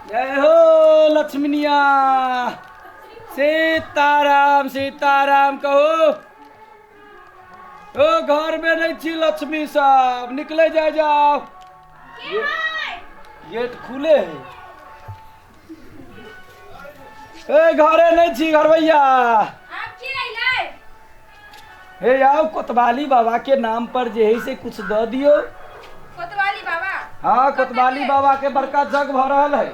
जय हो लक्ष्मीनिया, सीताराम सीताराम कहू। ओ घर में नहीं छी लक्ष्मी साहब, निकले जाए जाओ। गेट खुले है। ए घरे नहीं छी घर भैया। हे आओ कोतवाली बाबा के नाम पर जे है से कुछ दऽ दियौ। कोतवाली बाबा? हाँ, कोतवाली बाबा के बड़का जग भऽ रहल है।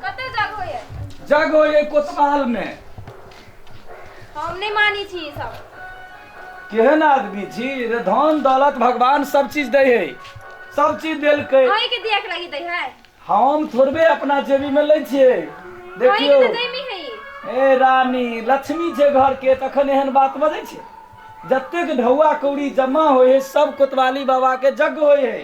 कते जग होइए? जग होइए कोतवाल में। हम नहीं मानी छी ई सब। केहन आदमी छी रे, धन दौलत भगवान सब चीज दै है, सब चीज देलकै। अहीं के दिया के लगी दै है। हम थोड़बे अपना जेबी में लै छियै। अहीं देखियौ के तऽ जैमी है ई। ए रानी, लक्ष्मी छै घर के तखन एहन बात बजै छै? जतेक ढौआ कौड़ी जमा होइ है सब कोतवाली बाबा के जग होइ है।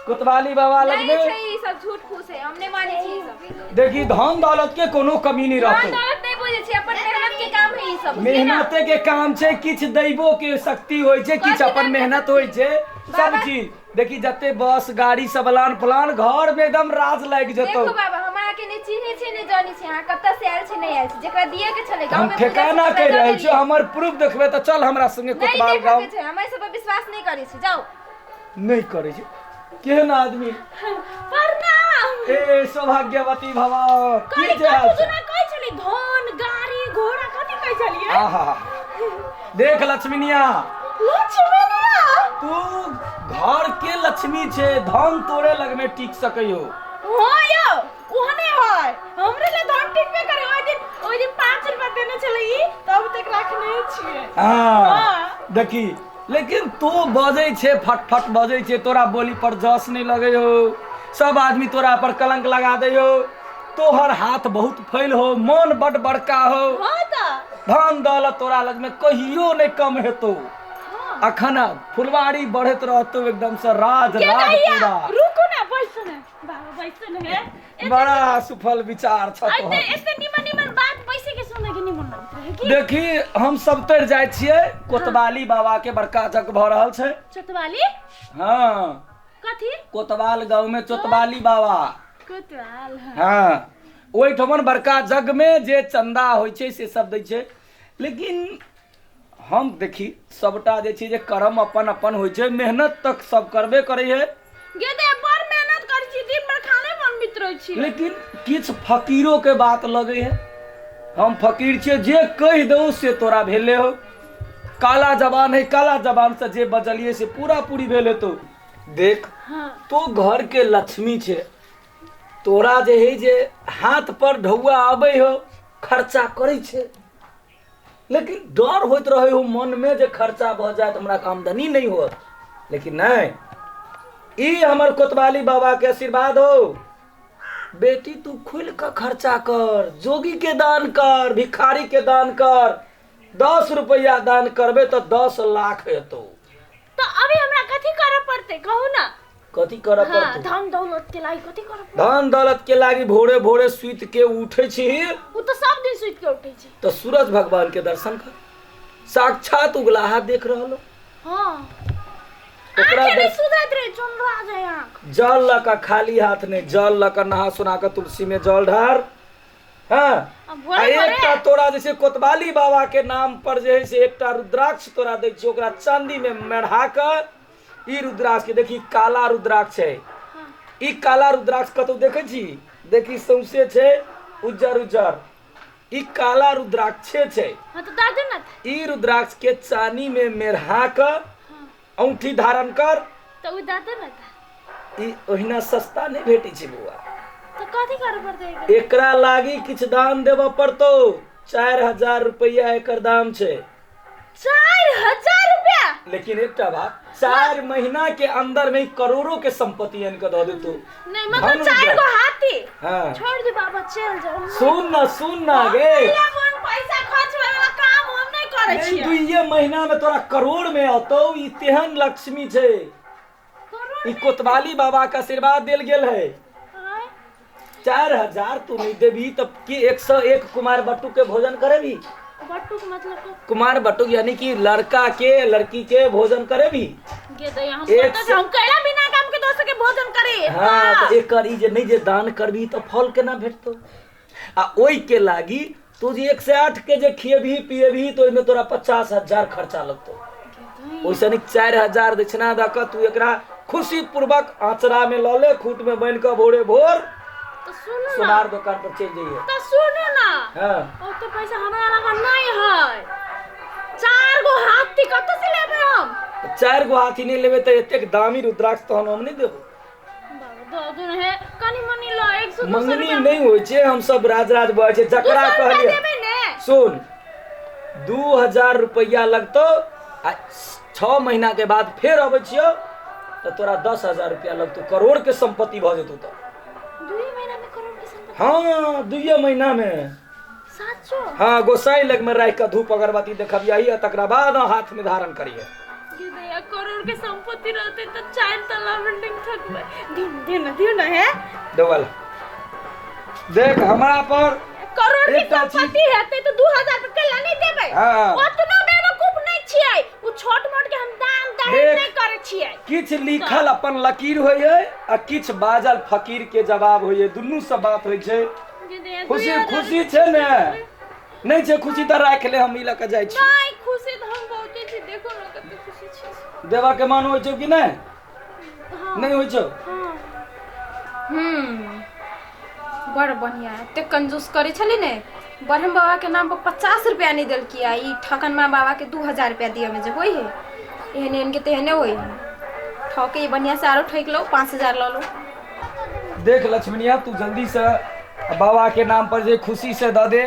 कोतवाली बाबा लग नहीं में छै ई सब झूठ फूस है, हम नहीं मानै छी ई सब। देखी धन दौलत के कोनो कमी नहीं धन रहतौ। दौलत नहीं बुझै छी, अपन मेहनत के काम है ई सब, बुझलियै ना? मेहनते के काम छै, किछु दैबो के शक्ति होइ छै, किछु कथी अपन देबो मेहनत होइ छै, सब बाबा- चीज। देखी जते बस गाड़ी सब अलान फलान घर में एकदम राज लागि जेतौ। देखो बाबा, हम अहाँके नहि चिन्है छी नहि जानै छी, अहाँ कतऽ से आयल छी नहि आयल छी, जेकरा दिए के छलै गाँव हम में पूजा ठेकाना छै, कहि तकरा रहल दऽ छी, देलियै। हमर प्रूफ देखबै तऽ चल हमरा संगे नहि कोतवाल देखऽ गाँव। के छै, हम एहि सब पर विश्वास नहि करै छी, जाउ। नहि करै छी, केहन आदमी। प्रणाम। ए सौभाग्यवती भव, की कहली जे हाल कथी छै? दुना कहै छली, धन गाड़ी घोड़ा कथी कहै छलियै? आहा, देख लक्ष्मीनिया। लक्ष्मीनिया, तू घर के लक्ष्मी छे, धन तोरे लग में टिक सकै हो। हाँ यौ, ओहने है, हमरे ले धन टिकबे करे। ओइ दिन 5 रुपया देने छलै ई, तब तक रखने छियै। हाँ। हाँ। देखी लेकिन तू बजै छे फटफट बजै छे, तोरा बोली पर जस नहीं लगै हो, सब आदमी तोरा पर कलंक लगा दै हो। तोहर हाथ बहुत फैल हो, मन बड बड़का हो। हाँ तऽ धन दौलत तोरा लग में कहियो नहीं कम हेतौ। हाँ। अखन फुलवारी बढ़ैत रहतौ एकदम से राज के राज दैया पूरा। रुकू ना, बैसू ना बाबा, बैसू ना। हे बड़ा सुफल विचार छ एते तोहर। एते निमन निमन बात बैसे के सुने के निमन लगैत रहे की। देखी हम सब तर जाइ छियै, कोतवाली बाबा के बड़का जग भऽ रहल छै। चोतवाली? हाँ। कथी? कोतवाल गाँव में चोतवाली बाबा। कोतवाल, हाँ। हाँ, ओहिठमन बड़का जग में जे चंदा होइ छै से सब दै छै। लेकिन हम देखी सबटा जे छै जे कर्म अपन अपन होइ छै, मेहनत तक सब करबे करै है। गे दे बड़ मेहनत करै छी, दिन भर खाने बनबैत रहै छी। लेकिन किछु फकीरो के बात लगै है। हम फकीर छियै, जे कहि दौ से तोरा भेले हो। काला जबान है, काला जबान से जे बजलियै से पूरा पूरी भेल हेतौ। देख, हाँ। तू घर के लक्ष्मी छै, तोरा जे है जे हाथ पर ढौआ आबै हो, खर्चा करै छै, लेकिन डर होइत रहै हो मन में जे खर्चा भऽ जायत हमरा आमदनी नहीं होत। लेकिन नहीं, ई हमर कोतवाली बाबा के आशीर्वाद हो बेटी, तू खुल के खर्चा कर, जोगी के दान कर, भिखारी के दान कर। 10 रुपया दान करबे तऽ 10 लाख हेतौ। तो अभी हमरा कथी करऽ पड़तै कहू ना? कथी करऽ हाँ, पड़तौ? धन दौलत के लागि कथी करऽ पड़तै? धन दौलत के लागि भोरे भोरे सुति के उठै छी। उ तऽ सब दिन सुति के उठै छी। तऽ सूरज भगवान के दर्शन कर, साक्षात उगलाहा देख रहल हो। हाँ। ओकरा आँखें नहीं दर्शन सुझैत रहे, चंद्रा जाय आँख। जल लऽ कऽ, खाली हाथ नहि, जल लऽ कऽ नहा सुना कऽ तुलसी में जल ढार। हाँ। आ भोरे आ भोरे एकटा तोरा जे छै कोतवाली बाबा के नाम पर जे है से एकटा रुद्राक्ष तोरा दै छियौ, ओकरा चांदी में मढ़ा कऽ ई रुद्राक्ष के देखी, काला रुद्राक्ष है। ई काला रुद्राक्ष कतौ देखै छी? देखी सौंसे छै उज्जर उज्जर, ई काला रुद्राक्षे छै। हाँ तो दऽ दे ना। ई रुद्राक्ष के चानी में मेढ़ा कऽ औंठी धारण कर। तऽ ओ दऽ दे ना। ई ओहिना सस्ता नहि भेटै छै बौआ। तऽ कथी करऽ पड़तै एकर? एकरा लागी किछु दान देबऽ पड़तौ। 4000 रुपैआ एकर दाम छै। 4000 रुपया? लेकिन एकटा बात, 4 महीना के अंदर में ई करोड़ों के संपत्ति आनि कऽ दऽ देतौ। नहीं मतलब धन 4 उजर। गो हाथी। हाँ। छोड़ दे बाबा, चल जाओ। सुन ना, सुन ना गे। अपन पैसा खर्च होय वाला काम हम नहीं करै नहीं, छियै। 2 महीना में तोरा करोड़ में अतौ। ई तेहन लक्ष्मी छै, करोड़ ई कोतवाली बाबा के आशीर्वाद देल गेल है। आँय? 4000 तू नहीं देबी तब की 101 कुमार बट्टू के भोजन करेबी? बट्टू के मतलब को? कुमार बट्टू यानी कि लड़का के लड़की के भोजन करेबी। गे दया, हम एक पता छै, हम कैला बिना काम के हमरो सबके भोजन करी। हाँ, तऽ एकर ई जे नहि जे दान करबही तऽ फल केना भेटतौ? आ ओहि के लागी तू जे 108 के जे खिएबही पिएबही तऽ ओहिमे तोरा 50,000 खर्चा लगतौ। ओहिसँ नीक 4,000 दक्षिणा दऽ कऽ तू एकरा खुशी पूर्वक आँचरा में लऽ ले, खूट में बान्हि कऽ भोरे भोर तऽ सुनू ना, सोनार दोकान पर चलि जइहे। तऽ सुनू ना, हाँ, ओते पैसा हमरा लग नहीं है। 4 गो हाथी कतऽ से लेबै हम? 4 गो हाथी नहि लेबै तऽ एतेक दामी रुद्राक्ष तहन हम नहि देबो। बाबा, दऽ दू ने, कनि मनि लऽ 100 200। मंगनी नहि होइ छै, हम सब राज राज बजै छै। जकरा 200 रुपया कहलियै देबै ने। सुन, 2000 रुपैआ लगतौ आ 6 महीना के बाद फेर अबै छियौ तऽ तोरा 10,000 रुपया लगतौ, करोड़ के संपत्ति भऽ जेतौ। तऽ 2 महीना में करोड़ के संपत्ति? हाँ, 2 महीना में। साचो? हाँ, गोसाई लग में राखि कऽ धूप अगरबत्ती देखबियही आ तकरा बाद हाथ में धारण करिहे। ये दैया, करोड़ के संपत्ति रहते तो 4 तला बिल्डिंग ठकबै। दिउ न, दिउ न, दिउ न हे। देवल देख, हमरा पर करोड़ के एकटा चीज- संपत्ति हेतै तो 2000 रुपया केला नहीं देबै? हाँ। ओतना बेवकूफ नहीं छियै, उ छोट मोट के हम दान दहेज देख। नहीं करै छियै। किछु लिखल अपन लकीर होइए आ किछु बाजल फकीर के जवाब होइए, दुनू सब बात होइ छै। ये दैया, खुशी 2000। खुशी छै ने? नहि छै खुशी तऽ राखि ले, हम ई लऽ कऽ जाइ छी। नहीं, खुशी तऽ हम बहुते छी, देखो न कते खुशी छी। देबा के मन होइ छौ कि नहि? हाँ। नहि होइ छौ? हाँ। बड़ बढ़िया, एते कंजूस करै छली ने, ब्रह्म बाबा के नाम पर 50 रुपया नहीं देलकी आ ई ठकन माँ बाबा के 2000 रुपया दिए में जे होई है। एहन एहन के तेहने होई है। ठके ई बढ़िया से आरो ठकि लो, 5000 लऽ लो। देख लक्ष्मणिया, तू जल्दी से बाबा के नाम पर जे खुशी से दऽ दे।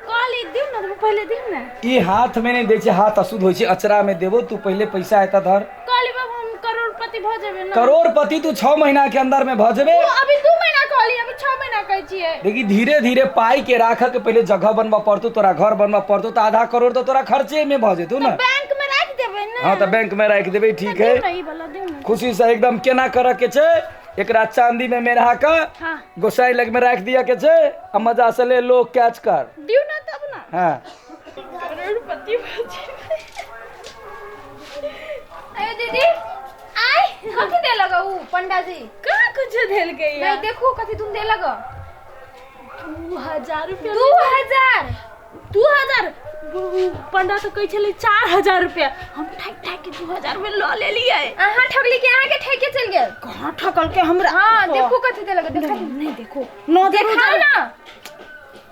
कहली दिउ ने, पहिले दिउ ने। ई हाथ में नहि दै छै, हाथ अशुद्ध होइ छै, अचरा में देबो। तू पहिले पैसा एतऽ धर। कहली बाबा, हम करोड़पति भऽ जेबै ने? करोड़पति तू 6 महीना के अंदर में भऽ जेबे। ओ अभी 2 महीना कहली, अभी 6 महीना कहै छियै। देखी, धीरे धीरे पाई के राखऽ के पहिले जगह बनबऽ पड़तौ, तोरा घर बनबऽ पड़तौ, तऽ आधा करोड़ तऽ तोरा खर्चे में भऽ जेतौ ने। बैंक में राखि देबै ने? हाँ, तऽ बैंक में राखि देबै, ठीक है। दिउ ने, ई वाला दिउ ने। खुशी से एकदम केना करऽ के छै, एकरा चांदी में मेढ़ा कऽ हाँ। गोसाई लग में राखि दिअ के छै आ मजा से ले लोग कैच कर। दिउ ने तब ने। हाँ। करोड़पति भऽ जेबै। अयो दीदी, आय। कथी दे लगा उ पंडा जी? कहाँ कुछ देलकै? नहीं, देखू कथी तुम दे लगा। 2000 रुपया। 2000? 2000। पंडा तऽ कहै छलै 4000 रुपया, हम ठकि ठकि के 2000 में लऽ लेलियै। अहाँ ठगली कि अहाँ के ठकि के चलि गेल? कहाँ ठकल के हमरा? हाँ, देखू कथी दे लगा, देखा। नहीं, नहीं, देखो नजर देखाउ उजर- ना।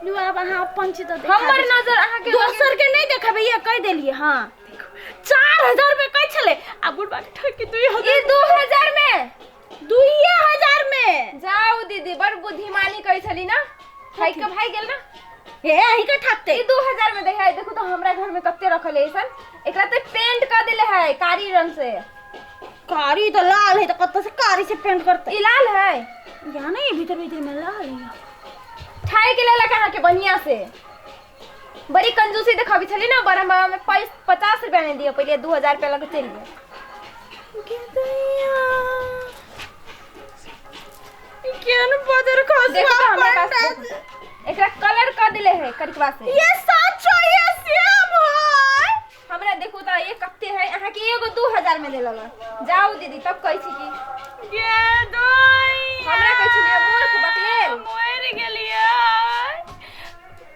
लियौ, आब अहाँ अपन छी तऽ देखा हमर दै छी। नजर अहाँ के दोसर के नहीं देखेबै, ये कहि देलियै। हाँ, देखो, 4000 रुपया कहै छलै आ बुढ़बा के ठकि के 2000। ई 2000 में? 2000 में। जाउ दीदी, बड़ बुद्धिमानी कहै छली ना, ठकि के भागि गेल ना। हे, अहीं के ठकते। ई 2000 में देखा, देखू तो हमरा घर में कते रखल है ऐसन। एकरा ते पेंट कर देले है कारी रंग से। कारी तो लाल है, तो कत्तो से कारी से पेंट करते? ई लाल है? यहाँ नहीं, भीतर भीतर में लाल है। ठाई के लेलक अहाँ के बढ़िया से। बड़ी कंजूसी देखाबी छली ना, बड़ा बाबा में 50 रुपया नहीं दिया, पहले 2000 रुपया लगे चलि गेल। केहन बदर खसुआ। देखो तो हमरा पास पंडा। देखो। एकरा कलर कर देले है करिकवा से। ये साचो, ये सेम है। हमरा देखू तो ये कते है, अहाँ के एगो 2000 में देलक। जाउ दीदी, तब कहै छी कि ये दोई हमरा कहै छलियै मूर्ख बकलेल। मरि गेलियै।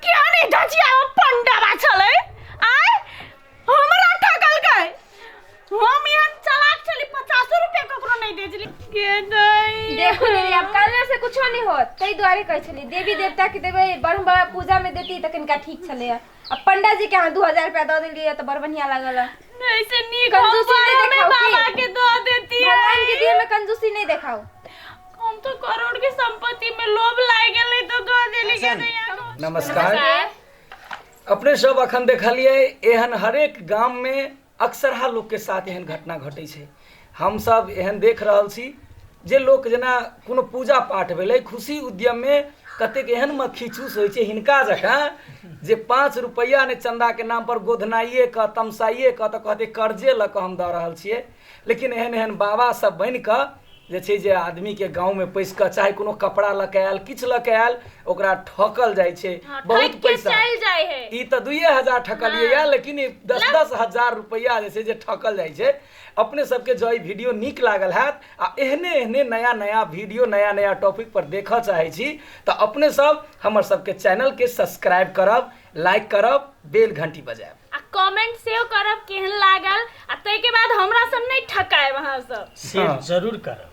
क्या नहीं धजिया पंडाबा छलै आय, हमरा ठकलकै। हम एहन चालाक छली, 50 रुपया ककरो नहीं दे छली के नहीं। देखू दीदी, आब काल्हि से कुछो नहीं होत, ताहि दुआरे कहै छली देवी देवता के देबै, ब्रह्म बाबा पूजा में देती तऽ कनिका ठीक छलै। आ पंडा जी के अहाँ 2000 रुपया दऽ देलियै तऽ बड़ बढ़िया लागल। नहीं से नीक हम कंजूसी नहीं बारह में देखाउ की? बाबा के दऽ देती। भगवान के दिए में कंजूसी नहीं देखाउ। हम तो करोड़ के संपत्ति में लोभ लाग गेलै तो दऽ देली के नहीं। नमस्कार। अपने सब अखन देखलियै, एहन हरेक गाम में अक्सरहा लोकके साथ एहन घटना घटै छै। हमसब एहन देख रहल छी जे लोक जेना कोनो पूजा पाठ भेलै, खुशी उद्यममे कतेक एहन मक्खी चूस होइ छै हिनका जकाँ जे 5 रुपैआ ने चन्दाके नाम पर गोधनाइए कऽ तमसाइए कऽ तऽ कहतै कर्जे लऽ कऽ हम दऽ रहल छियै। लेकिन एहन एहन बाबा सब बनि कऽ जे छै जे आदमीके गाँवमे पैसि कऽ चाहे कोनो कपड़ा लऽ कऽ आयल किछु लऽ कऽ आयल ओकरा ठकल जाइ छै। हाँ, बहुत ठकि के पैसा चलि जाइ है। ई तऽ 2000 ठकलियै या, लेकिन ई 10-10 हजार रुपैआ जे छै जे ठकल जाइ छै। अपने सबके जँ ई वीडियो नीक लागल हैत आ एहने एहने नया नया वीडियो नया नया टॉपिक पर देखऽ चाहै छी तऽ अपने सब हमर सबके चैनलके सब्सक्राइब करब, लाइक करब, बेल घंटी बजायब आ कमेंट सेहो करब केहन लागल, आ ताहिके बाद हमरा सब नहि ठकायब अहाँ सब। शेयर जरूर करब।